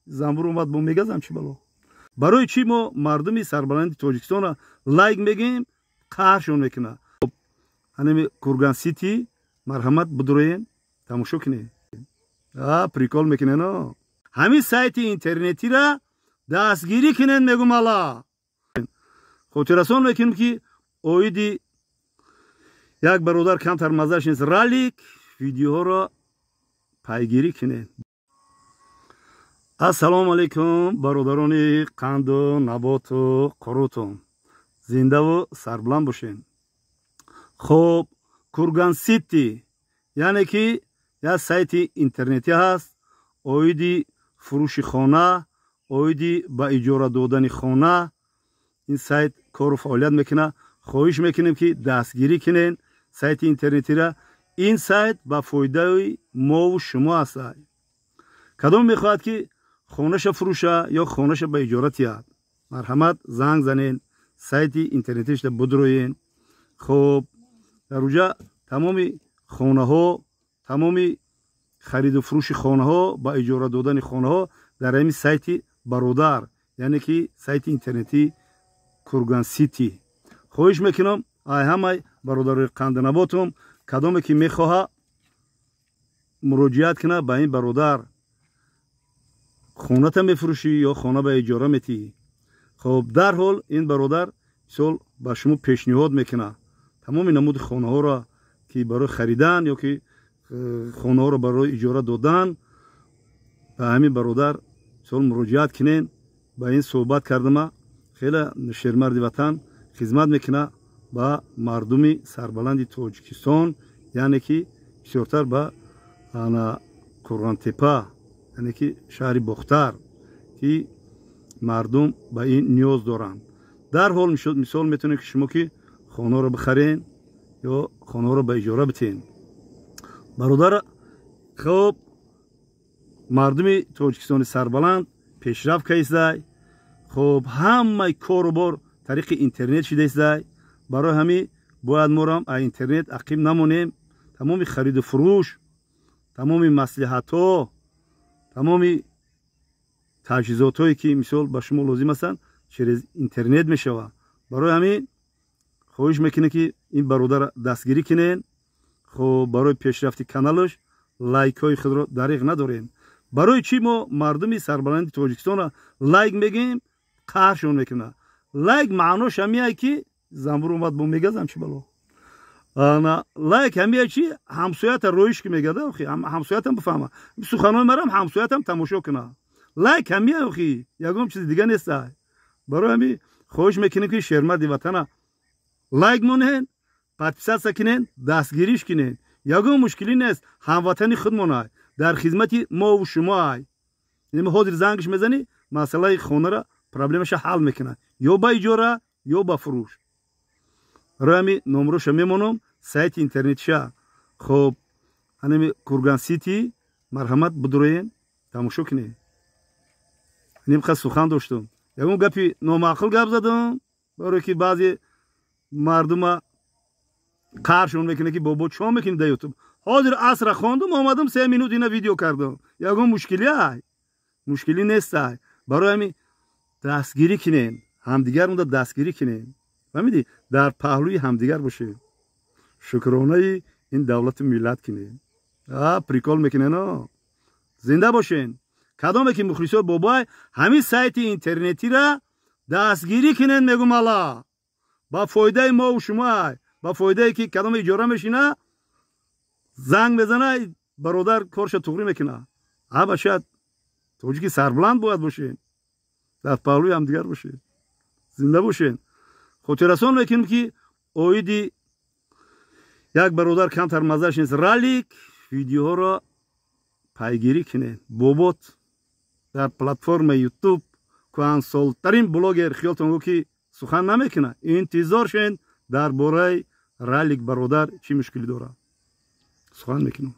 Замбур омад, бо мегазам, чӣ бало? Барои чӣ мо мардуми сарбаланди Тоҷикистонро лайк мегӯем, қаҳршон мекунад? Ҳанами Курган Сити, марҳамат, бидуроен, тамошо кунед. Прикол мекунен. Ҳамин сайти интернетира дастгирӣ кунед, мегум. Ала хотиррасон мекунем, ки оиди як бародар камтар маззаш нест, ралик видеоҳоро пайгирӣ кунед. Ассалому алайкум, бародарони қанду наботу қурутум, зиндаву сарбуланд бошед. Хуб, Курган Сити, яъне ки як сайти интернетӣ ҳаст оиди фурӯши хона, оиди ба иҷора додани хона. Ин сайт кору фаъолият мекунад. Хоҳиш мекунем, ки дастгирӣ кунед сайти интернетира. Ин сайт ба фоидаи мову шумо аст. Кадом мехоҳад, ки хонаша фурӯша ё хонаша ба иҷора тиҳад, марҳамат, занг занен, сайти интернетишда будроен. Хуб, дар уҷа тамоми хонаҳо, тамоми хариду фурӯши хонаҳо, ба иҷора додани хонаҳо дар ҳамин сайти бародар, яъне ки сайти интернетӣ Курган Сити. Хоҳиш мекунам, ай ҳамаи бародарои қанданаботум, кадоме ки мехоҳа, муроҷиат кунад ба ин бародар. Хоната мефурӯшӣ ё хона ба иҷора метиҳӣ? Хоб, дарҳол ин бародар мисол ба шумо пешниҳод мекунад тамоми намуди хонаҳоро, ки барои харидан ё ки хонаҳоро барои иҷора додан. Ба ҳамин бародар мисол муроҷиат кунен. Ба ин суҳбат кардама, хеле шермарди ватан, хизмат мекунад ба мардуми сарбаланди Тоҷикистон, яъне ки бисёртар ба Қурғонтепа, яъне ки шаҳри Бохтар, ки мардум ба ин ниёз доранд. Дарҳол мисол метавонед, ки шумо ки хонаро бихарен ё хонаро ба иҷора битен, бародар. Хуб, мардуми Тоҷикистони сарбаланд пешрафт каистай. Хуб, ҳамаи кору бор тариқи интернет шидаистай. Барои ҳамин бояд морам а интернет ақиб намонем. Тамоми хариду фурӯш, тамоми маслиҳатҳо, тамоми таҷҳизотҳое, ки мисол ба шумо лозим ҳастанд, через интернет мешавад. Барои ҳамин хоҳиш мекунем, ки ин бародарро дастгирӣ кунен. Хуб, барои пешрафти каналаш лайкҳои худро дариғ надорем. Барои чӣ мо мардуми сарбаланди Тоҷикистонро лайк мегӯем, қаҳршон мекунад? Лайк маънош ҳамияе, ки замбур омад, бо мегазам, чӣ бало? Лайк ҳамия чи ҳамсоята роиш ки мегада, ҳамсоятам бифаҳма суханои марам, ҳамсоятам тамошо куна. Лайк ҳамия, охи, ягон чизи дига неста. Барои ҳами хоҳиш мекунем, ки шермарди ватана лайк монен, подписаться кунен, дастгириш кунен. Ягон мушкилӣ нест, ҳамватани худмонай, дар хизмати мову шумоай. Ҳозир зангш мезанӣ, масъалаи хонара, проблемаша ҳал мекунад, ё ба иҷора, ё ба фурӯш. Барои ҳами номроша мемонам, сайти интернетиша. Хуб, ҳанами Курган Сити, марҳамат, бидуроен, тамошо кунед. Нимқа сухан доштум, ягон гапи номаъқул гап задам, барое ки баъзе мардума қаршон мекунад, ки бобо, чо мекунӣ дар Ютуб? Ҳозир асра хондум, омадам, 3 минут ина видео кардам. Ягон мушкилӣ ай? Мушкилӣ нестай. Барои ҳамин дастгирӣ кунем ҳамдигар, унда дастгирӣ кунем, фаҳмидӣ? Дар паҳлӯи ҳамдигар бошем, шукронаи ин давлату миллат кунем. Прикол мекунено. Зинда бошен. Кадоме ки мухлисои бобоай, ҳамин сайти интернетира дастгирӣ кунен, мегум. Ала ба фоидаи мову шумоай, ба фоидае ки кадоме иҷора мешина, занг мезана, бародар корша туғрӣ мекуна. Аба шояд тоҷики сарбуланд бояд бошем, дар паҳлӯи ҳамдигар бошем. Зинда бошем. Хотиррасон мекунем, ки оиди як бародар камтар маззаш нест, ралик видеоҳоро пайгирӣ кунед. Бобот дар платформаи Ютуб кӯҳансолтарин блогер, хиёлтон гӯ, ки сухан намекунад. Интизор шен, дар бораи ралик бародар чӣ мушкилӣ дорад, сухан мекунам.